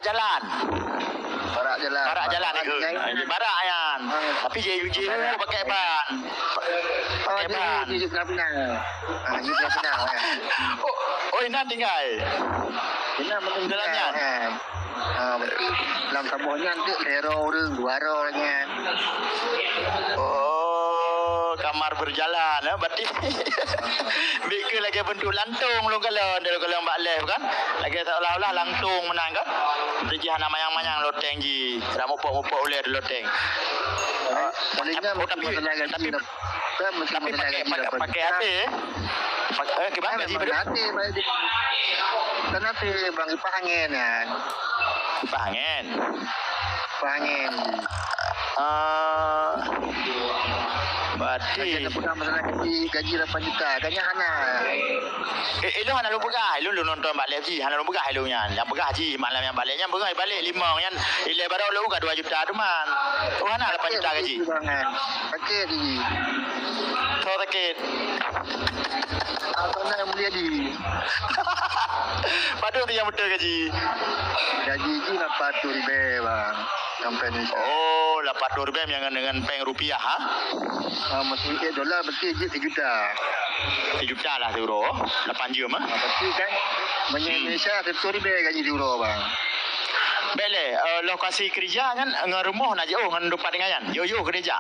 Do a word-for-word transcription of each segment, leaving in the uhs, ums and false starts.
jalan. Barak jalan. Barak jalan Barak ke? Jalan. Ha, di barak nyan. Ha. Tapi je, je Barak. Pakai ban. Oh, Pakai dia, ban. Dia, dia pernah, pernah. Ha, dia pernah, pernah, ha. Oh, oh, inan tinggai. Inan mungkin jalan tinggai, nyan. Ha. Ha, berarti lam saboh nyan tu lhèe droe ureueng, dua droe nyan. Oh, kamar berjalan, eh, berarti. Bit ke lagèe bentuk lantong lôn kalon, lôn kalon bak live kan. Lagèe seolah-olah lantong meunan kan. Jadi hana manyang-manyang loteng jih. Ram mupok-mupok ulèe di loteng. Paling nyan oh, tapi, masalah gaji tapi, dah. Kan mesti tapi masalah pakai, gaji pakai, dah. Pakai A C, eh? Pak, eh, kiban gaji berapa? Kan nanti, Pak, di, kan nanti, Bang, kipas angin, kan. Kipas angin. Kipas angin. Ah, berarti gaji dah pegang masalah gaji, gaji lapan juta. Kan nyan hana. Eh, ilôn hana lôn peugah, ilôn lôn nonton bak live jih, hana lôn peugah ilôn nyan. Nyang peugah jih malam nyang bak live nyan, peugah balik limong nyan, ilèe baroe lôn ka dua juta teuma. Oh, hana lapan juta gaji. Sakit, Bang, kan. Sakit, Ji. Soe sakit? Abang nak mulia, Ji. Padum tu nyang beutôi gaji? Gaji jih lapan ratus ribèe, Bang. Sampai ni. Oh, lapan ratus ribèe nyang ngon, ngon péng rupiah, ha? Ah, maksud dolar berarti jih sejuta. Sejuta lah siuroe, lapan jeuem, ha? Ah, berarti kan, meunyoe Malaysia, seratus ribèe gaji siuroe, Bang. Bèk lé, eh, lokasi keureuja nyan ngon rumoh na jiôh ngon teumpat tinggai nyan? Jiôh-jiôh keudéh jak?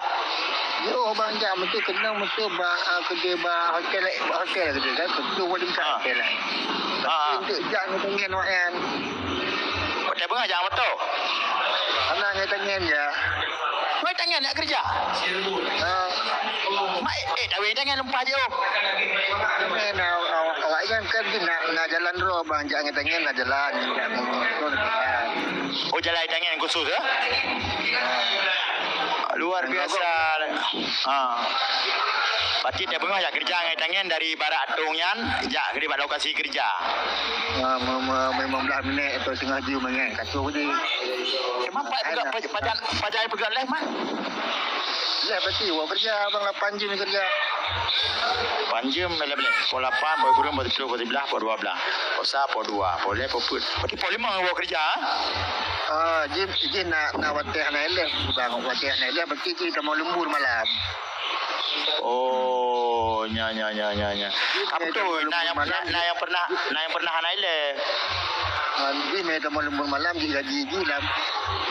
Jiôh, Bang, jak. Meusti keunong, meusti bak, ah, keudéh bak hotel, bak hotel keudéh kan. Beutôi, buat tingkat hotel lah. Ah. Tapi untuk jak ngon tangen awak nyan. Hotel beungoh jak moto? Hana, ngon tangen jak. Ngon tangen jak keureuja? Ah. Mak, eh, eh, tapi tangen lumpah jiôh. Tangen, awak, awak, awak nyan kan na, na jalan droe, Bang. Jak ngon tangen na jalan. Oh, jalan tangen khusus, ya? Luar biasa. Ha. Berarti tiep beungoh jak keureuja ngon tangen dari Barak Tong nyan, jak keudéh bak lokasi keureuja. Ha, me-, me-, limong blah minèt atau setengah jam ngon kacau je. Emang pa-, pajan, pajan peugah leh mah? Leh berarti, wah, keureuja, Bang, lapan jam keureuja. Lapan jam, leh, leh. Pukul lapan, pukul kureueng, pukul siplôh, pukul siblaih, pukul dua blah. Pukul sa, pukul dua, pukul lhèe, pukul peuet. Berarti pukul limong awak keureuja, ha? Ah, jih, jih na, na watèe hana ilèe, Bang. Watèe hana ilèe, berarti jih tamong lembur malam. Oh, nya, nya, nya, nya, nya. Jih, ah, beutôi, na nyang, na, na nyang pernah, na nyang pernah hana ilèe. Ah, jih, meutamong lembur malam, jih gaji jih lam,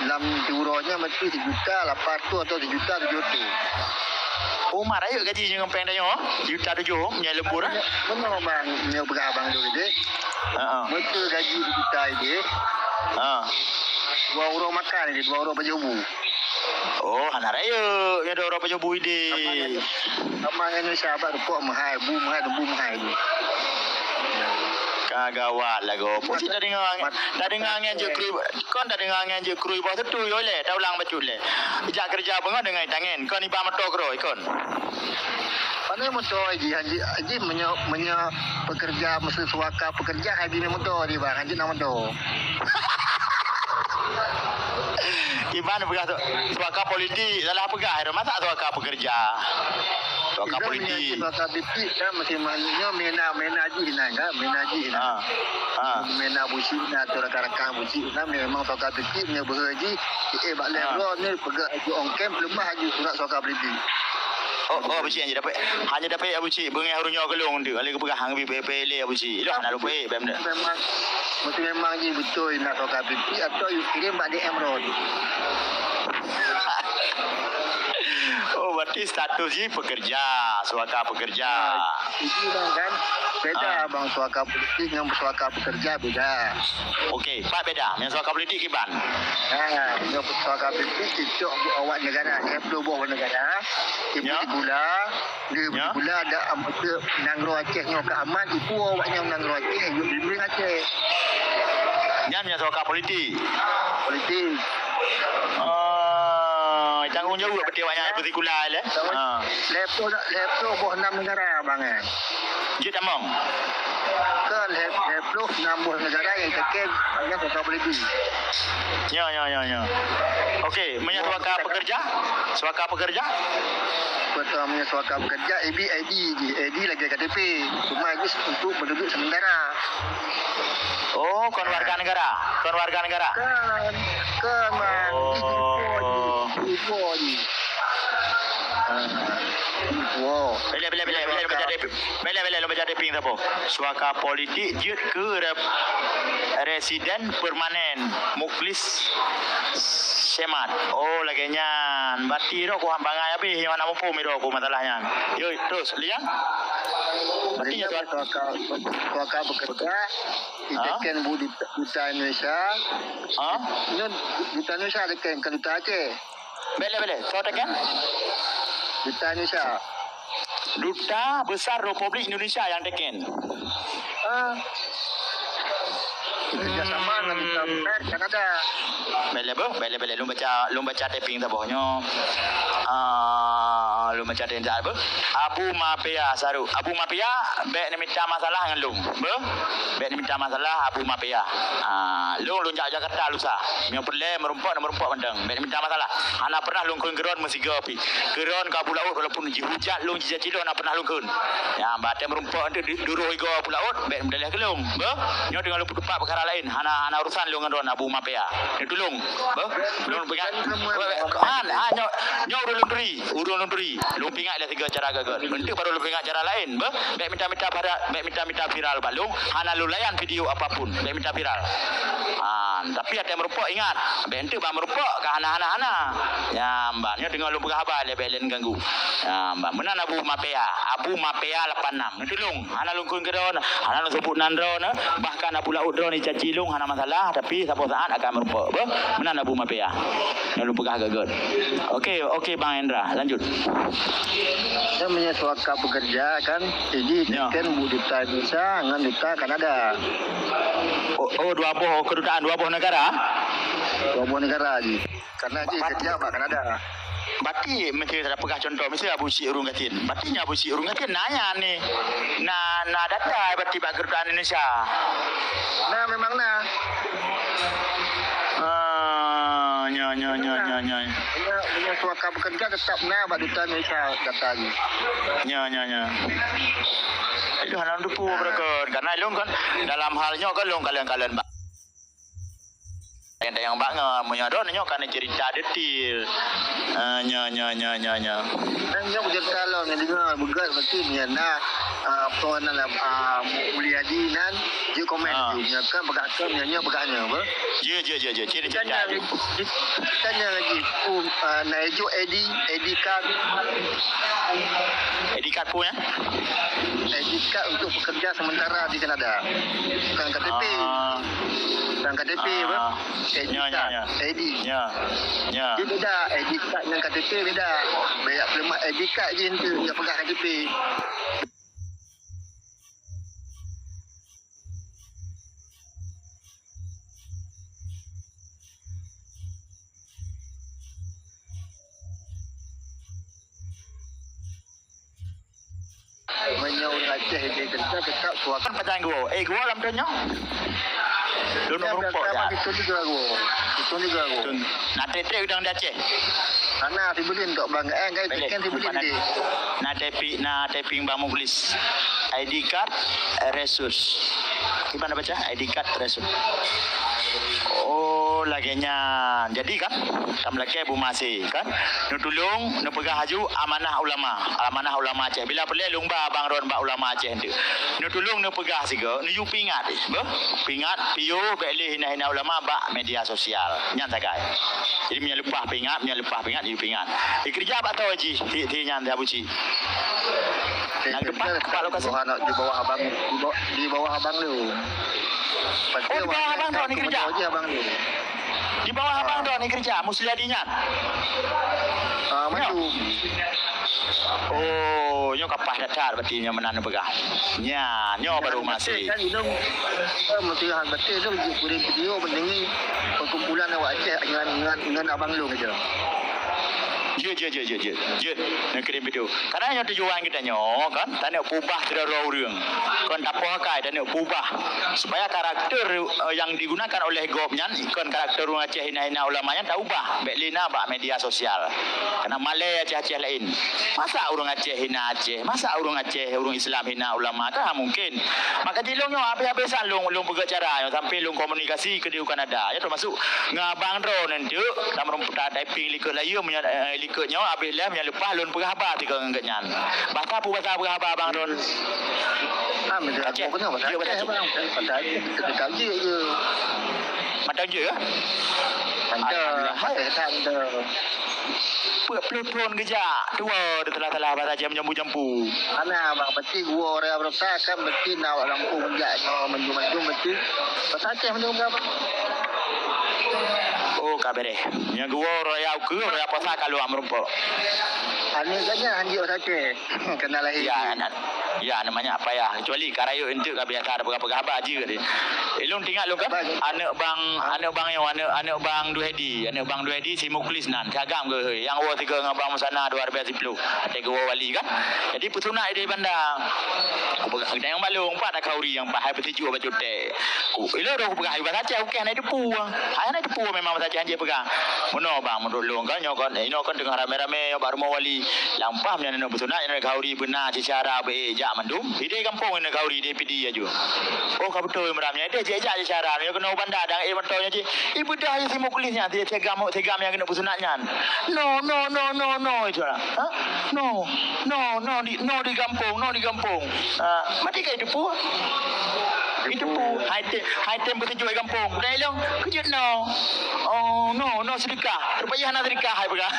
lam siuroe nyan berarti sejuta lapan ratus atau sejuta tujuh ratus. Oh, ma rayeuk gaji nyoe ngon péng tanyoe, sejuta tujoh, meunyoe lembur, ah? Beungoh, Bang, nyoe peugah Abang dulu deh. Heeh. Beutôi gaji sejuta deh. Ha. Dua uroe makan deh, dua uroe pajoh bu. Oh, hana rayeuk, nyoe dua uroe pajoh bu deh. Sama ngon, sama ngon Indonesia, abang rukok meuhai, bu meuhai, lembu meuhai deh. Ka gawat lagoe. Peue cit tadeungoe, tadeungoe angén jeuet krui, kon tadeungoe angén jeuet krui boh teutui, yo lé, taulang bacut lé. Jak keureuja beungoh deungon tangen, kon iba moto keudroe, kon. Pane moto jih, jih, jih meunyoe, meunyoe peukeureuja, meuseu suaka peukeureuja, hai bini moto jih, Bang, jih na moto. Iban peugah tu, suaka politik, salah peugah, masa suaka peukeureuja? Suaka politik. Suaka politik kan, masing-masing nyoe mina, mina jih nan kan, mina jih nan. Ha. Ha. Mina buci nan, tu rakan-rakan buci nan, memang suaka politik, nyoe beuhe jih, eh, bak lhèe droe ni, peugah aju ongkém, peuleumah aju surat suaka politik. Oh, oh, Abu Cik, hanya dapat, hanya dapat Abu Cik, beungéh ureueng nyoe geulong tu, lé geupeugah hang bi P P L Abu Cik. Ilah, na lupa, eh, bem dah. Memang, mesti memang jih beutôi na suaka politik atau you kirim bak D M Ron. Oh, berarti status jih pekerja, suaka pekerja. Itu bang kan, beda bang suaka politik dengan suaka pekerja beda. Okey, pat beda. Yang suaka politik kiban? Ha, yang suaka politik cocok buat awak negara, saya perlu buat awak negara. Ibu gula, dia beli gula ada, am, ke nanggroe Aceh nyoe ke aman, ibu awak nyang nanggroe Aceh, yuk bimbing Aceh. Nyan yang suaka politik. Politik. Oh, tanggung jawab berarti awak nyang ibu sikula le. Ha. Lepo, lepo boh enam negara bang eh. Jeuet tamong. Ke le-, lepo enam boh negara yang tekem banyak kota politik. Ya, ya, ya, ya. Okey, meunyoe suaka pekerja, suaka pekerja? Betul, meunyoe suaka pekerja, A B I D jih, I D lagèe K T P. Cuma jih untuk penduduk sementara. Oh, kon warga negara. Kon warga negara. Kan, kan, man. Oh. Info jih. Info jih. Ah, info. Bila, bila, bila, bila, bila, bila, bila, bila, lôn baca taping saboh. Suaka politik jeuet keu rep-, residen permanen Muklis Semat. Oh, lagèe nyan. Bati roh ku hamba ngai habéh, nyoe hana muphom roh ku masalah nyan. Yo, terus, Liang. Bati nyan, Tuan. Suaka, suaka bekerja, ha? Diteken bu duta, duta Indonesia. Ha? Nyoe duta Indonesia teken, bukan duta Aceh. Bèk lé, bèk lé. Soe teken? Duta Indonesia. Duta Besar Republik Indonesia nyang teken. Ah. Kerjasama dengan duta besar Kanada. Bèk lé, beuh. Bèk lé, bèk lé. Lôn baca, lôn baca taping saboh nyoe. Ah, lôn baca taping saboh. Abu Mafia Saru. Abu Mafia, bèk neumita masalah ngon lôn. Beuh. Bèk neumita masalah Abu Mafia. Ah, lôn, lôn jak Jakarta lusa. Meunyoe peureulèe meurumpok, na meurumpok mantong. Bèk neumita masalah. Hana pernah lôn kheun keu droen meusigoe pih. Keu droen keu Abu Laôt walaupun jihujat lôn, jicaci lôn, hana pernah lôn kheun. Nyan, bah, watèe meurumpok di, di, di uroe igoe Abu Laôt, bèk meudaléh keu lôn. Beuh, nyoe teungoh lôn peuteupat peukara laén. Hana, hana urusan lôn ngon droen Abu Mafia. Neutulông. Beuh, lôn peuingat. Beuh, beuh, ah, ah, nyoe, nyoe ureueng lôn turi. Ureueng lôn turi. Lôn peuingat lé sigoe cara göt-göt. Eunteuk barô lôn peuingat cara laén. Beuh, bèk mita-mita viral, bèk mita-mita viral bak lôn. Hana lôn layan video apapun. Bèk mita viral. Ah, tapi watèe meurumpok ingat. Bèk eunteuk bah meurumpok ka hana, hana, hana. Nyan, bah, nyoe teungoh lôn peugah haba lé, bèk lé neuganggu. Nyan, bah, meunan Abu Mafia. Abu Mafia lapan enam. Neutulông. Hana lôn kheun keu droen, hana lôn seubut nan droen, eh. Bahkan Abu Laôt droen jicaci lôn hana masalah, tapi saboh saat akan meurumpok. Beuh, meunan Abu Mafia. Nyoe lôn peugah göt-göt. Okey, okey, Bang Hendra, lanjut. Nyan meunyoe suaka pekerja kan, jadi teken bu duta Indonesia ngon duta Kanada. Oh, oh, dua boh kedutaan, dua boh negara? Dua boh negara jih. Karena jih kerja bak Kanada. Bati, miseu tapeugah cuntoh, miseu Abu Syik ureueng gasien. Bati nyan Abu Syik ureueng gasien, na nyan ni. Na, na data bati bak kedutaan Indonesia. Na, memang na. Ah, nya, nya, nya, nya, nya. Meunyoe, meunyoe suaka bekerja tetap na bak duta Indonesia data jih. Nya, nya, nya. Aduh, hana teupeu beureukat. Karena lôn kan dalam hal nyoe kan lôn kalon-kalon bak. Tanyong-tanyong bak ngon, meunyoe droeneuh nyoe ka neucerita detail. Ah, nya, nya, nya, nya, nya. Dan nyoe cerita lom, nyang deungoe beugöt, berarti nyan na, ah, apa nan, ah, Mulyadi nan, jeuet komen. Ah. Nyoe kan peugah kan, nyoe, nyoe peugah nyoe, apa? Jeuet, jeuet, jeuet, jeuet. Cerita, cerita. Tanya, tanya lagi. Oh, ah, na ijok I D, I D card. I D card pun, ya? I D card untuk pekerja sementara di Kanada. Bukan K T P. Ah. Bukan K T P, apa? Ah. I D card. Nya, nya, nya. I D. Nya. Nya. Dia beda. I D card dengan K T P beda. Banyak peuleumah I D card je tu, nggak pegang K T P. Meunyoe ureueng Aceh di Desa tetap suaka. Kan pajan gua. Eh, gua lam donya. Lôn ureueng pok dah. Itu juga gua. Itu juga gua. Nah, trek-trek udang di Aceh. Hana sibeuleuen dok bang. Eh, kai tiken sibeuleuen di. Nah, tapi, nah, taping Bang Mukhlis. I D card, eh, resus. Gimana baca? I D card, resus. Oh, lagèe nyan. Jadi kan, tam lakèe bu masih kan. Neutulông, neupeugah aju amanah ulama. Amanah ulama Aceh. Bila peureulèe lôn ba abang droen bak ulama Aceh tu. Neutulông neupeugah sigoe, neuyue peuingat. Beuh, peuingat, piôh, bèk lé hina-hina ulama bak media sosial. Nyan sagai. Jadi, meunyoe leupah peuingat, meunyoe leupah peuingat, neuyue peuingat. Dikeureuja bak toh jih, ti, ti nyan, Abu Cik. Nah, di bawah, di bawah abang, di bawah, di bawah abang tu. Oh, di bawah abang tu ni kerja? Di bawah abang tu ni kerja, Musliadi nyan? Ah, maju. Oh, nyoe kapah that-that berarti nyoe meunan peugah. Nyan, nyoe baru masih. Kan, mesti hak betul tu, video pendengi perkumpulan awak Aceh dengan, dengan, dengan abang lu gitu. Jeuet, jeuet, jeuet, jeuet, jeuet. Jeuet. Neukirém video. Karena nyoe tujuan geutanyoe kan, taneuk peubah sidroe ureueng. Kon tapoh akai, taneuk peubah. Supaya karakter, eh, yang digunakan oleh gob nyan, kon karakter ureueng Aceh hina-hina ulama nyan taubah. Bèk lé na bak media sosial. Karena malèe Aceh-Aceh laén. Masa ureueng Aceh hina Aceh? Masa ureueng Aceh, ureueng Islam hina ulama? Kan hana mungkin. Maka jih lôn nyoe habéh-habéh san lôn, lôn peugah cara nyoe sampai lôn komunikasi keudéh u Kanada. Ya, termasuk ngon abang droeneuh nteuk, tameurumpok ta-, typing likot layeue, meunyo, eh, likot nyoe habéh lheueh, meunyo leupah lôn peugah haba sigoe ngon geuhnyan. Bahasa peue bahasa peugah haba abang droeneuh? Ah, meunyo Aceh. Bukan bahasa Aceh, Aceh, bang. Bahasa Aceh, kita kaji je. Mantong je, ya? Mantong, Alhamdulillah. Mantong, mantong. Peuet ploh thon geujak, tuwoe teulah-teulah bahasa Aceh meujampu-jampu. Hana, bang, pasti geuwoe raya beurasa kan, pasti na awak gampông jak nyoe manjum-manjum, pasti bahasa Aceh manjum, bang. Oh, ka beureh. Nyang geuwoe raya ukeue, raya puasa ka lôn meurumpok. Aneuk gata hanjeuet bahasa Aceh, keunan lahé. Ya, aneuk. Ya, namanya apa ya? Kecuali ka rayeuk enteuk ka biasa ada peugah-peugah haba jeuet deh. Eh, lôn teuingat lôn kan? Haba jeuet. Aneuk bang, aneuk bang nyoe, aneuk, aneuk bang Duhedi, aneuk bang Duhedi si Muklis nan, si agam geuh, nyang woe sigoe ngon bang Musana dua ribu sepuluh. Watèe geuwoe wali kan? Jadi peusunat di Banda. Kupeugah, geutanyoe bak lôn, pat ata khauri nyang pat hai peusijuek bacut teh. Ku, ilôn roh kupeugah, hai bahasa Aceh, oke, hana teupeue. Hai hana teupeue memang bahasa Aceh hanjeuet peugah. Meunoe bang, meunurot lôn kan, nyoe kan, inoe kan teungoh ramé-ramé nyoe bak rumoh wali. Lam pah meunyoe neuneuek peusunat, nyoe neuneuek khauri beuna, seucara beu jak mandum. Idéh gampông neuneuek khauri, idéh pidi aju. Oh, ka beutôi meuram nyoe, idéh jak-jak seucara nyoe keunoe Banda dang éh mantong nyoe cit. Ibeudôh aju si Muklis nyan, si, si gam, si gam nyang keuneuk peusunat nyan. No, no, no, no, no, itu lah. Ha? No, no, no, di, no di gampông, no di gampông. Ha, mati ka itu pun. Itu pun. Hai tem, hai tem beutujôh gampông. Udah ilong, keujeuet no. Oh, no, no sedekah. Rupanya hana sedekah, hai peugah.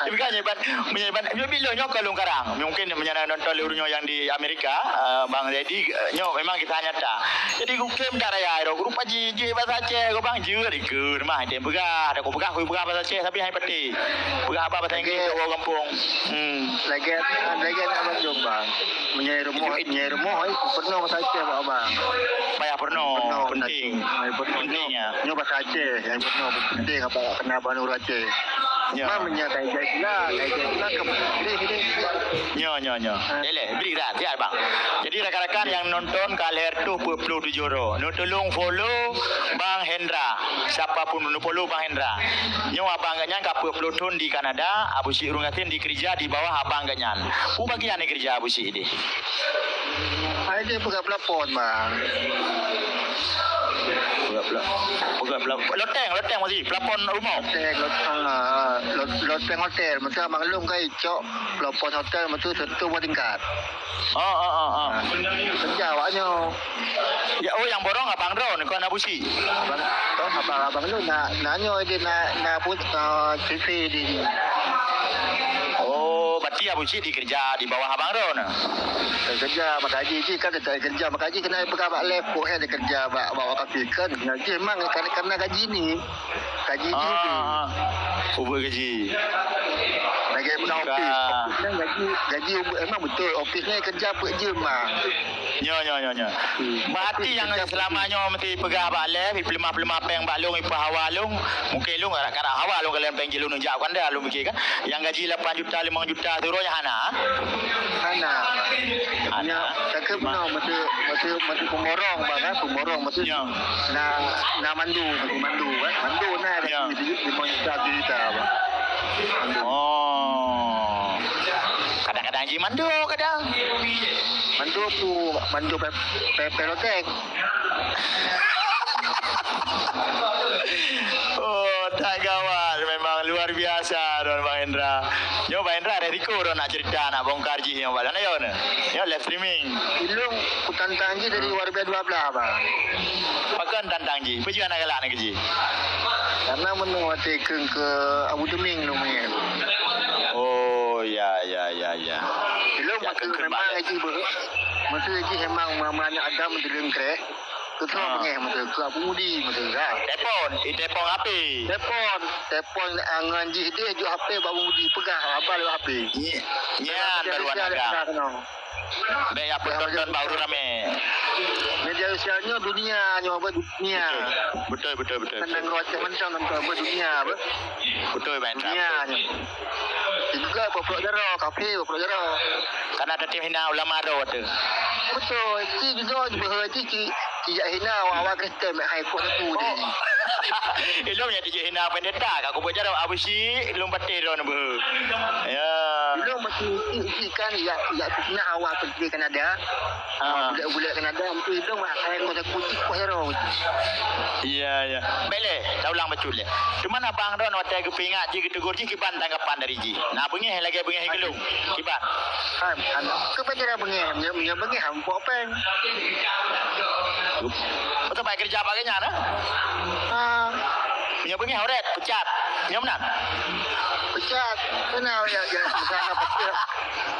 Tapi kan nyebat, menyebat, nyebat bilo nyoe ka lôn karang. Mungkin meunyoe nonton lé ureueng nyoe nyang di Amerika, eh, Bang Zaidi, eh, nyoe memang kisah nyata. Jadi, gukém that raya, rupa ji-, jeuet bahasa Aceh, gobang jeuet, ikeu mah, tem peugah, ada ku peugah, ku peugah bahasa Aceh, tapi hai pati. Peugah haba bahasa Inggris, lagèe, kat ureueng gampông. Hmm. Lagèe, lagèe aneuk bandum, bang. Meunyoe rumoh, meunyoe rumoh, eh, peurunoe bahasa Aceh bak abang. Payah peurunoe, penting. Peurunoe, peurunoe. Penting, ya. Nyoe bahasa Aceh, nyang peurunoe penting, apa kena bahasa Aceh. Ya. Bang, meunyoe ka ijak sila, ka ijak sila, ke Inggris ni. Nyoe, nyoe, nyoe. Ha. Lé, lé, bri dah, siap, bang. Jadi, rakan-rakan nyang nonton ka lhèe reutôh peuet ploh tujôh droe. Neutulông follow Bang Hendra. Siapa pun neupolo Bang Hendra. Nyoe abang geuhnyan ka peuet ploh thon di Kanada, Abu Syik Ureueng Gasien dikeurija di bawah abang geuhnyan. Peue bagian dikeurija Abu Syik deh? Hai, dia peugah plafon, bang. Peugah pla-, peugah pla-, loteng, loteng masih, plafon rumoh. Loteng, loteng, ah, lot-, loteng hotel. Masa abang lôn ka icok plafon hotel, masa satu buah tingkat. Oh, oh, oh, oh. Nah, kerja awak nyoe. Ya, oh, nyang borong abang droeneuh, kon Abu Syik? Abang, kon abang, abang lôn na, na nyoe di, na, na pun, na C V di. Oh, berarti Abu Syik dikeurija di bawah abang droeneuh? Kerja, maka ji, ji kan kerja, maka ji kena peugah bak lef, kok hai kerja bak, bak wakaf kan. Ngaji memang karena, karena gaji ni. Gaji tinggi. Ah, ubeut gaji. Lagèe bukan ofis. Ofis kan gaji, gaji ubeut, emang betul. Ofis ni kerja peuet jeuem mah. Nyo, nyo, nyo, nyo. Hmm. Berarti nyang selama nyoe meusti peugah bak lé, peuleumah-peuleumah péng bak lôn, ipeuhawa lôn. Mungkin lôn karak-karak hawa lôn kalian péng jih lôn neujak Kanada lôn pikir kan. Nyang gaji lapan juta, limong juta, siuroe nyan hana? Hana. Hana. Nyo, takheun bunoe, meusti, meusti, meusti peumborong, bang, kan? Peumborong, meusti. Nyo. Na, na mandu, mandu, kan? Mandu na, ya, kan? Lima juta, tujuh juta, bang. Mandu. Oh. Kadang-kadang ji mandu, kadang. Mandu pu, mandu pe, pe, peloteng. Oh, that gawat. Memang luar biasa, Don Bang Hendra. Nyoe Bang Hendra resiko, Don, nak cerita, nak bongkar jih nyoe, Bang. Ayo, ne. Nyoe live streaming. Ilung, kutantang jih dari warga dua belas, Bang. Pakon tantang jih? Peue jih hana galak nangkeu jih? Karena meunyoe watèe keu, keu Abu Deming lôn meu'en. Oh, ya, ya, ya, ya. Ilung, ya, maksud keu memang kembali. Jih beuh. Maksud jih memang ma-, ma-, aneuk Adam dileueng kreh. Keu soe beungéh meuteun, keu Abu Mudi meuteun kan. Telepon, i telepon H P. Telepon, telepon, ah, ngon jih deh jok H P bak Abu Mudi, peugah haba lewat H P. Nyi-, nyan baru aneuk agam. Bèk ya peuton-ton bak ureueng ramè. Media sosial nyoe dunia nyoe, apa, dunia. Betul, betul, betul, betul. Nanggroe Aceh mantong nanggroe, apa, dunia, apa. Betul, Bang Indra, betul. Dunia nyoe. Juga bapak jaroe, kafé bapak jaroe. Karena ada tim hina ulama tu. Betul. Ci juga beuhe ci, ci, ci jak hina awak-awak Kristen, mek hai kok tu. Oh. Ilom ya dijak hina pendeta, ka kubuat jaroe, Abu Syik, ilom patéh droe beuhe. Ya. Ilom masih ikan ya, ya fitnah awak pergi Kanada. Ah. Budak-budak Kanada, mungkin ilom hai kok aku ci kok jaroe. Iya, iya. Baik leh, taulang bacut leh. Cuman abang droe watèe geupeuingat jih, geutegur jih, kiban tanggapan dari jih. Na beungéh lagèe beungéh keulong. Kiban. Han, han. Keu pacara beungéh, meunyoe, meunyoe beungéh, han pok péng. Beutôi baik keureuja bak geuhnyan, eh? Ha. Meunyoe beungéh, uret, peucat. Nyoe meunan? Peucat. Keunan, ya, ya, misalnya peucat.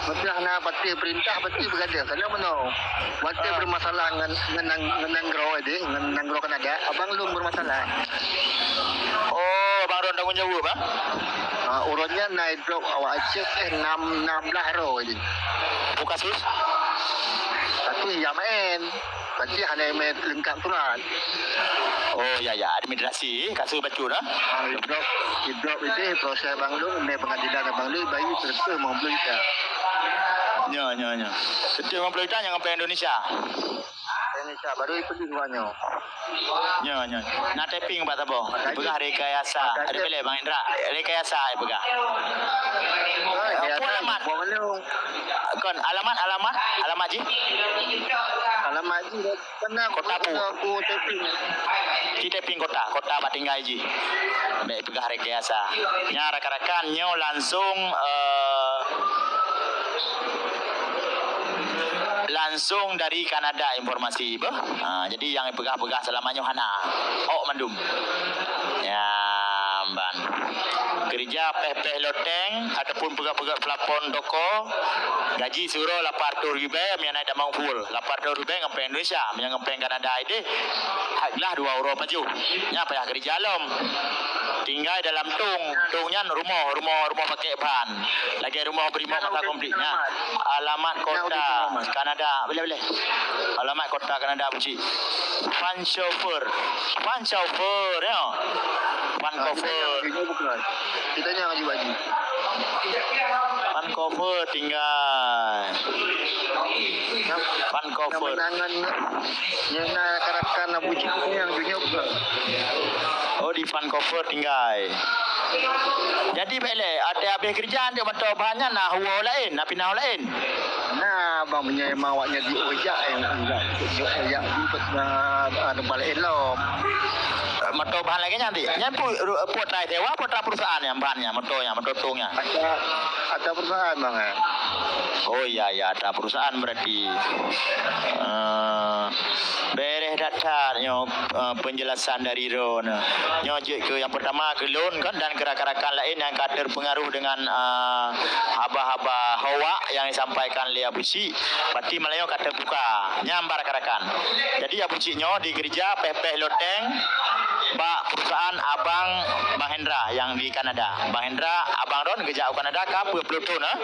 Meunyoe na partai peurintah, partai beugadang. Keunan meunoe. Watèe bermasalah ngon, ngon nang-, ngon nanggroe deh, ngon nanggroe Kanada, abang lôn bermasalah. Oh, abang lôn tanggung jaweueb, ah? Ah, uroe nyan na idrop awak Aceh, eh, enam, enam belas roh jih. Apa kasus? Tapi ya main. Tapi hana main lengkap surat. Oh, ya, ya, administrasi, kasus bacut, ah? Ah, idrop, idrop itu proses abang lôn, di pengadilan abang lôn, baru seratus lima puluh juta. Nya, nya, nya. Seratus lima puluh juta nyang sampai Indonesia. Indonesia baru ipeuduek awak nyoe. Nyoe, nyoe. Na tapping bak saboh. Makanya, dipeugah rekayasa. Makanya, rekayasa, Bang Indra. Rekayasa ipeugah. Oh, apa alamat? Kon alamat, alamat, alamat jih? Alamat jih, kena kota pu. Kena aku tapping. Ci tapping kota, kota bak tinggai jih. Bèk peugah rekayasa. Nya rakan-rakan nyoe langsung, eh, langsung dari Kanada informasi beuh. Ha, jadi nyang peugah-peugah seulama nyoe hana. Ôk mandum. Ya, ban. Keureuja péh-péh loteng ataupun peugah-peugah plafon toko, gaji siuroe lapan reutôh ribèe, meunyo na itamong full. Lapan reutôh ribèe ngon péng Indonesia, meunyo ngon péng Kanada ideh, hak glah dua uroe pajoh. Nyan payah keureuja lom. Tinggai dalam tong, tong nyan rumoh, rumoh, rumoh pakèk ban. Lagèe rumoh Brimob masa konflik nyan. Alamat kota Kanada, boleh, boleh. Alamat kota Kanada, Abu Syik. Vancouver. Vancouver, ya. Vancouver. Kita nyan lagi baju. Vancouver tinggai. Vancouver. Yang menangan, yang nak rakan Abu Syik yang dunia bukan. Oh, di Vancouver tinggai. Jadi, bèk lé, watèe habéh keureuja, anteuk mantong bahan nyan na huwa laén, na pinah laén. Nah, bang, meunyoe memang awak nyan di ojak, eh, ojak, ojak, ojak, anu, balik elom. Mantong bahan lagèe nyan, dik. Nyan pu-, ru-, putra sewa, putra perusahaan nyan, bahan nyan, mantong nyan, mantong tong nyan. Ada, ada perusahaan, bang, eh. Oh, iya, iya, ada perusahaan berarti. Eh, bereh that-that nyoe, eh, penjelasan dari droeneuh. Nyoe jeuet keu nyang pertama keu lôn kan dan keu rakan-rakan laén nyang ka terpengaruh dengan, eh, haba-haba hoak nyang disampaikan lé Abu Syik. Berarti malam nyoe ka terbuka. Nyan bak rakan-rakan. Jadi Abu Syik nyoe dikeureuja péh-péh loteng bak perusahaan abang Bang Hendra nyang di Kanada. Bang Hendra, abang droen geujak u Kanada ka peuet ploh thon, eh?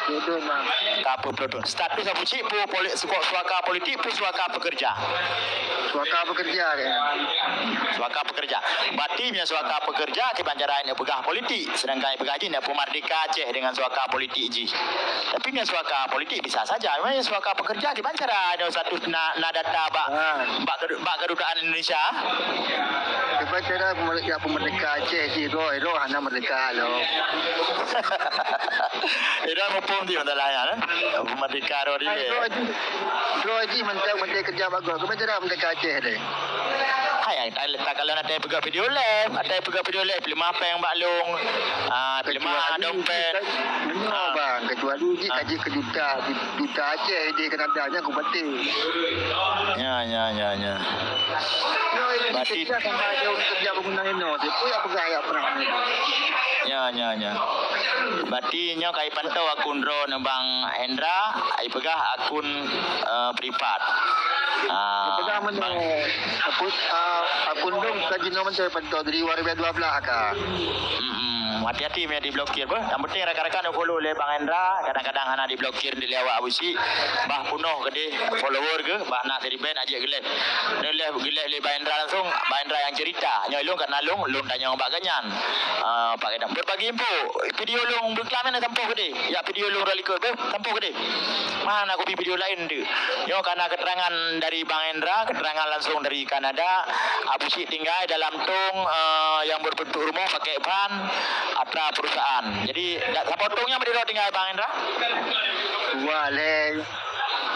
Betul, bang. Ka peuet ploh thon. Status Abu Syik peue poli-, suka-, suaka politik, peue suaka pekerja? Suaka pekerja, kan? Suaka pekerja. Berarti meunyoe suaka pekerja, kiban cara neuk peugah politik, sedangkan peugah jih neuk peumerdeka Aceh dengan suaka politik jih. Tapi meunyoe suaka politik bisa saja. Meunyoe suaka pekerja, kiban cara neuk status na, na data bak, ah, bak kedu-, bak kedutaan Indonesia? Kiban cara peumerdeka, peumerdeka Aceh jih, roh, roh hana merdeka lom. Ida muphom di masalah nyan, eh? Peumerdeka roh di. Ai, roh jih, roh jih mantong, mantong keureuja bagoe. Kiban cara merdeka Aceh deh. Hai, ai, tak, tak kalau na peugah video live, na peugah video live, peuleumah péng bak lôn. Ah, peuleumah dompet. Kecuali, ah, bang, kecuali jih, ah, ka jih keu juta, juta Aceh di Kanada nyan kupatéh. Ya, ya, ya, ya. Berarti kita sama aja ureueng keureuja bangunan inoe, dia pun yang peugah ayat perang ni. Ya, ya, ya. Berarti nyoe ka ipantau akun droeneuh Bang Hendra, ipeugah akun, eh, privat. Ah, peugah meunoe, aku, ah, aku ndong ka jinoe mantong pantau dari dua ribu dua belas ka. Hmm, hati-hati meunyo diblokir beuh. Yang penting rakan-rakan follow lé Bang Hendra, kadang-kadang hana diblokir di lé awak Abusyik. Bah punoh keudeh follower geuh, bah na siribèe na jeuet geuleh. Ni leh geuleh lé Bang Hendra langsung, Bang Hendra yang cerita. Nyoe lôn ka na lôn, lôn tanyong bak gobnyan. Ah, Pak Gadang, berbagi info. Video lôn beuklam na sampoe keudeh. Ya video lôn rot likot beuh, sampoe keudeh. Mana kupi video lain tu? Nyoe kana keterangan dari Bang Hendra, keterangan langsung dari Kanada. Abusyik tinggai dalam tong, eh, yang berbentuk rumah pakai van atra perusahaan. Jadi, da-, saboh tong nyan bak droe tinggai Bang Hendra? Dua lé.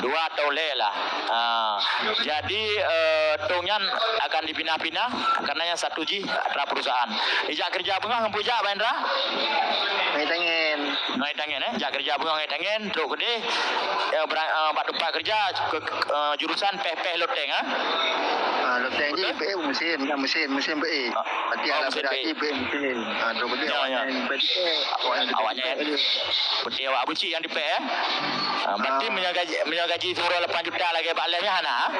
Dua atau lé lah. Ah, jadi, eh, tong nyan akan dipinah-pinah karena yang satu jih atra perusahaan. Ijak kerja peungah ngon peue jak Bang Hendra? Ngai tangen. Ngai tangen, eh? Jak kerja peungah ngai tangen, trok keudeh, eh, berang-, eh, bak tempat kerja ke, ke, eh, jurusan peh-peh loteng, ah? Ah, loteng jih, peh musim, ah, musim, musim peh. Ah, berarti oh, ada musim peh. Peh musim. Ah, trok keudeh. Ya, ya. Awaknyan peh. Awaknyan. Putih awak Abusyik yang dipek, eh? Ah, berarti ah. Meunyoe gaji, meunyoe gaji siuroe lapan juta lagèe Pak Lem nyan hana, ah?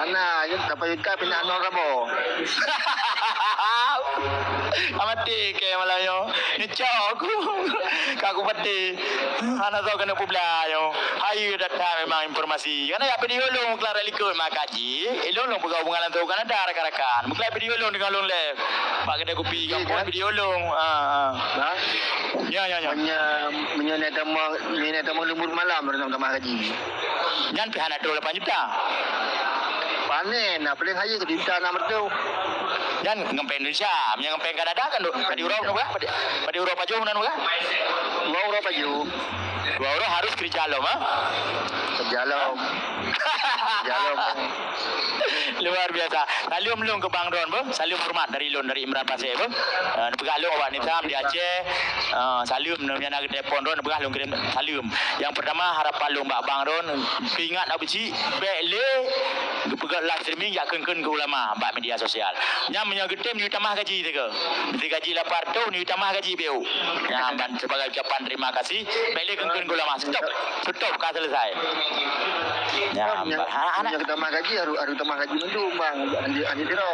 Hana, lapan juta pinah nol saboh. Amati ke malam nyoe. Ngecok aku. Ka aku pati. Hana tahu kena publa nyoe. Hayu data memang informasi. Karena ya video lôn kelar likot maka ji. Eh, lôn lôn peugah hubungan langsung Kanada rakan-rakan. Bukan video lôn dengan lôn leh. Bak kedai kopi kampung kan? Video lôn. Ha, ha. Nah. Ya, ya, ya. Meunyo, meunyo nak tamah, meunyo nak tamah leumbur malam, nak tamah gaji. Nyan pih hana trok lapan juta. Panen, nah, paling high ke juta enam ratus. Nyan ngon pèng Indonesia, meunyo ngon pèng Kanada kan, dok. Padi uroe berapa? Padi, padi uroe pajoh nan berapa? Dua uroe pajoh. Dua uroe harus kerja lom, ha? Kerja lom. Kerja lom. Luar biasa. Saleuem lôn keu Bang Ron, beuh. Saleuem horeumat dari lôn, dari Imran Pasé, beuh. Eh, neupeugah lôn awak Nizam di Aceh. Eh, saleuem, nyan na geutelepon Ron, neupeugah lôn kirém saleuem. Nyang peurtama, harapan lôn bak Bang Ron, peuingat Abusyik, bèk lé geupeugah live streaming jak kheun-kheun keu ulama bak media sosial. Nyan meunyoe geutem yue tamah gaji teuka. Meusti gaji lapan ratus, yue tamah gaji beu. Nyan ban sebagai ucapan terima kasih, bèk lé kheun-kheun keu ulama. Stop. Stop, ka selesai. Nyan, anak-anak. Nyang tamah gaji, harus, harus tamah gaji mandum, Bang. Anjing, anjing sira.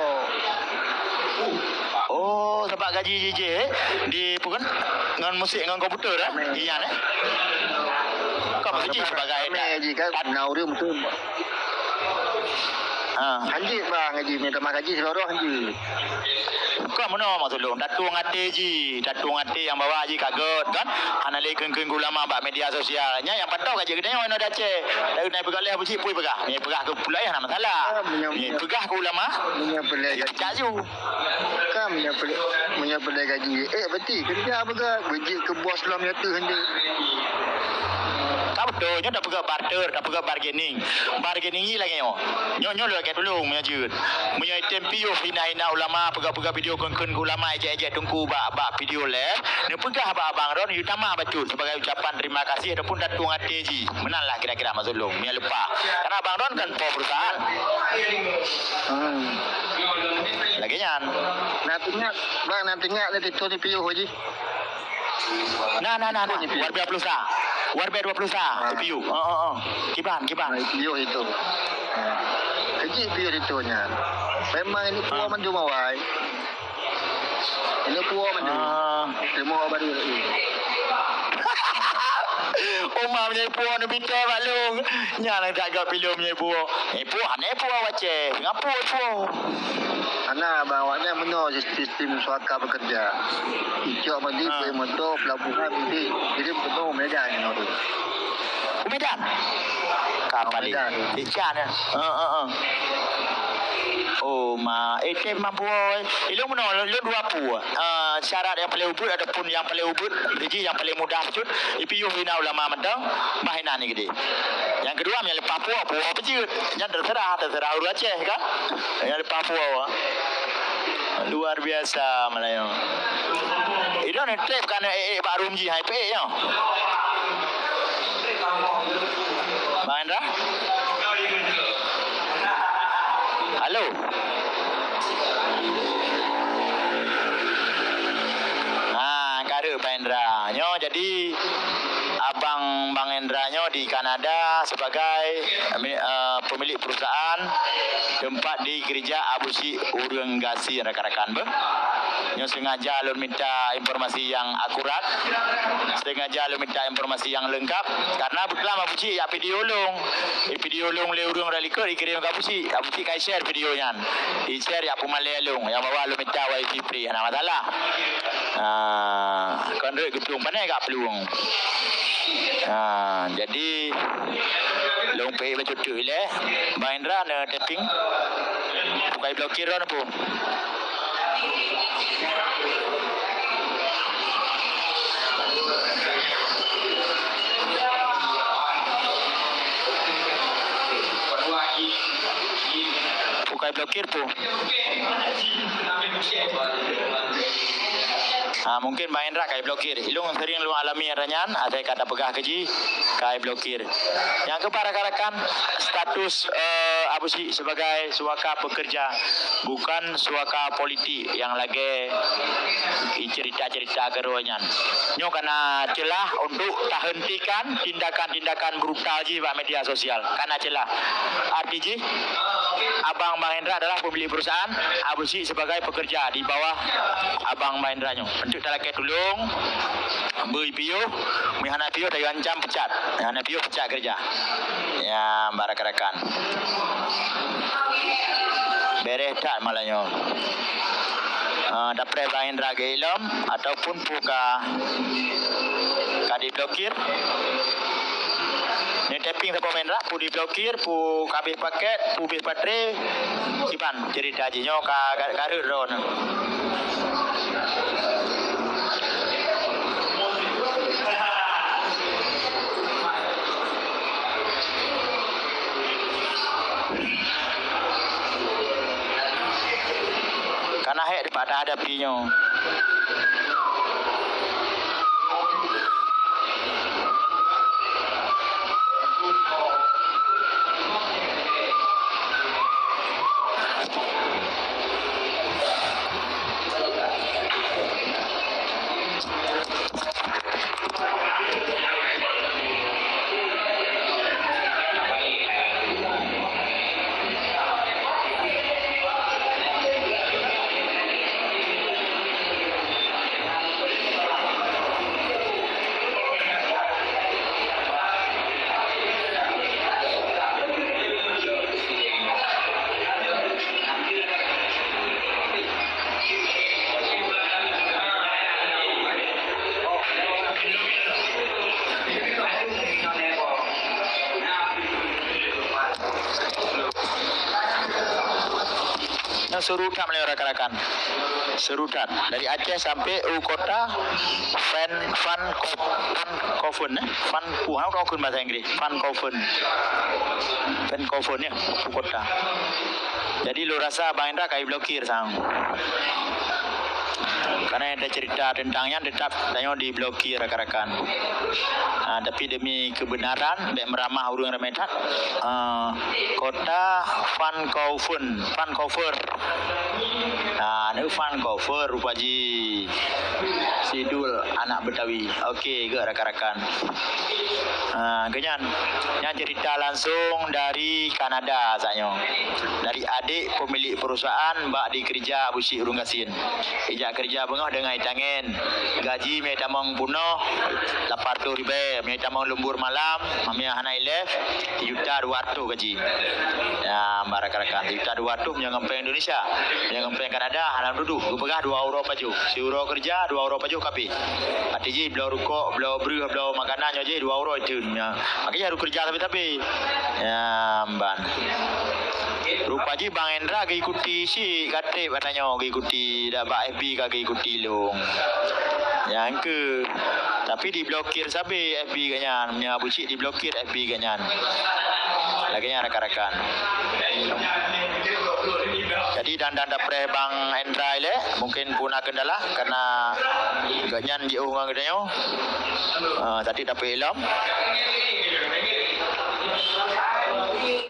Oh, sabab gaji jih, eh? Di, apa kan? Ngon musik, ngon komputer, eh? Iyan, eh? Kau maksud jih sebagai ramai tak, ji kan, tak na ureueng beutôi. Ha. Hanjeuet, Bang, gaji. Minta maaf gaji, sidroe hanjeuet. Kon meunoe maksud lôn, tatueng até jih, tatueng até nyang bawa jih ka gèt kan. Hana lé kheun-kheun ulama bak media sosial. Nyan nyang patot ka jeuet geutanyoe inoe di Aceh. Dari nai peugah lé Abusyik pui peugah. Nyoe peugah keu pulai hana masalah. Ah, meunyoe, nyoe peugah keu ulama. Meunyoe peulai gaji. Cak ju. Kan meunyoe peulai, meunyoe peulai gaji. Eh, berarti kerja apa ke? Gaji ke bos lom ya tu hanjeuet. Ka beutôi, nyoe tapeugah barter, tapeugah bargaining. Bargaining jih lagèe nyoe. Nyoe, nyoe lôn lakèe tulông meunyoe jeuet. Meunyoe item piôh hina-hina ulama, peugah-peugah video kheun-kheun keu ulama, ejek-ejek teungku bak, bak video live, neupeugah bak Abang Ron, yue tamah bacut sebagai ucapan terima kasih ataupun tatueng até jih. Meunan lah kira-kira maksud lôn, meunyoe leupah. Karena Abang Ron kan po perusahaan. Hmm. Lagèe nyan. Nah, teuingat, Bang, nah, teuingat lé tituh di piôh jih. Nah, nah, nah, nah. Warbe dua puluh sa. Warbe dua puluh sa. Ah. Piu. Oh, oh, oh. Kiban, kiban. Ah, piu itu. Ah. Kejih piu itu nya. Memang ini puo mandum awai. Ini puo mandum. Ah. Semua baru lagi. Uma meunyoe puo ni bita bak lôn. Nyan tak gak pilu meunyoe puo. Eh, puo, hana puo wacé. Ngapa puo? Hana, bang, awaknyan meunoe sistem suaka bekerja. Icok mandi, ha, beli motor, pelabuhan, mandi. Jadi, penuh Medan, you know, tu. Oh, Medan? Kapal ni. Medan. Ikan, ya? Ha, ha, ha. Oh, ma. Eh, tem mampu, oi. Ilong meunoe, lôn dua pu. Ah, syarat nyang paling ubit ataupun nyang paling ubit, biji nyang paling mudah cut, ipiôh hina ulama mantong, bah hina ni gede. Nyang kedua, nyang leupah puo, puo pejeuet. Nyang terserah, terserah ureueng Aceh, kan? Nyang leupah puo. Luar biasa, Malayu. Idong ni trép kan, eh, eh, bak room jih, hai, peh, ya. Bang Hendra? Halo? Ha, kareueng Pak Hendra. Nyoe jadi abang Bang Hendra nyoe di Kanada sebagai, eh, pemilik perusahaan tempat dikeurija Abusyik ureuëng gasien rakan-rakan beuh. Nyoe sengaja lôn minta informasi nyang akurat, sengaja lôn minta informasi nyang leungkap, karena beutelam Abusyik jak video lôn. Di video lôn lé ureuëng rot likot dikirém keu Abusyik, Abusyik ka share video nyan. Di-share jak peumalée lôn, nyang bahwa lôn minta wifi free, hana masalah. Ah, kon rot geuplueng, pane ka plueng. Ah, jadi lôn pih bacut ilée, Bang Hendra na tapping. Bukai blokir ron pun. Bukai blokir pun. Ah, mungkin Bang Hendra kai blokir. Ilung sering lôn alami ata nyan, asai ka tapeugah keu jih, kai blokir. Nyang keubah rakan-rakan, status, eh, Abusyik sebagai suaka pekerja, bukan suaka politik nyang lagée cerita-cerita keudroe nyan. Nyoe kana celah untuk tahentikan tindakan-tindakan brutal jih bak media sosial. Kana celah. Arti jih, abang Bang Hendra adalah pemilik perusahaan, Abusyik sebagai pekerja di bawah abang Bang Hendra nyoe. Untuk talakée tulông, beu piôh, meuhana piôh, tayu ancam pecat. Meuhana piôh pecat kerja. Ya, bak rakan-rakan. Bereh that malah nyoe. Ah, dapreh Bang Hendra geuilom ataupun peue ka, ka diblokir. Ni tapping saboh Bang Hendra, peue diblokir, peue ka habéh paket, peue habéh baterai. Kiban cerita jih nyoe ka, ka, ka rhot droeneuh. Kana hék dipatah hadapi nyoe. Nah, seru that meunyoe rakan-rakan. Seru that. Dari Aceh sampai u kota Van, Van Ko-, Van Koven, eh? Van Ku-, hana Koven bahasa Inggris. Van Koven. Van Koven, ya, u kota. Jadi, lôn rasa Bang Indra ka diblokir sang. Karena ada cerita tentang nyan tetap tanyoe diblokir rakan-rakan. Ah, tapi demi kebenaran, bèk meuramah ureueng ramé that. Ah, kota Vancouver, Vancouver. Ah, aneuk Vancouver rupa jih. Sidul anak Betawi. Oke, geuh rakan-rakan. Ah, geuh nyan. Nyan cerita langsung dari Kanada, saat nyoe. Dari adik pemilik perusahaan bak dikeureuja Abusyik ureueng gasien. Ijak keureuja beungoh deungon itangen. Gaji meunyo itamong peunoh, lapan reutôh ribèe. Meunyo itamong leumbur malam, meunyo hana ilèe, sijuta dua reutôh gaji. Ya, bak rakan-rakan, sijuta dua reutôh meunyo ngon péng Indonesia. Meunyo ngon péng Kanada, hana dudoe. Geupeugah dua uroe pajoh. Siuroe keureuja, dua uroe pajoh ka abéh. Arti jih, bloe rukok, bloe breueh, bloe makanan nyoe jih dua uroe iteun. Ya. Makanya harôh keureuja sabe-sabe. Ya, mban. Rupa jih Bang Indra geuikuti si Katrip, katanya geuikuti, dak bak F B ka geuikuti lôn. Nyang keu, tapi diblokir sabe F B geuh nyan, meunyo Abusyik diblokir F B geuh nyan. Lagèe nyan rakan-rakan. Jadi dan, dan dapreh Bang Indra ilèe, mungkin puna kendala karena geuh nyan jiôh ngon geutanyoe. Ah, tadi dapet ilom.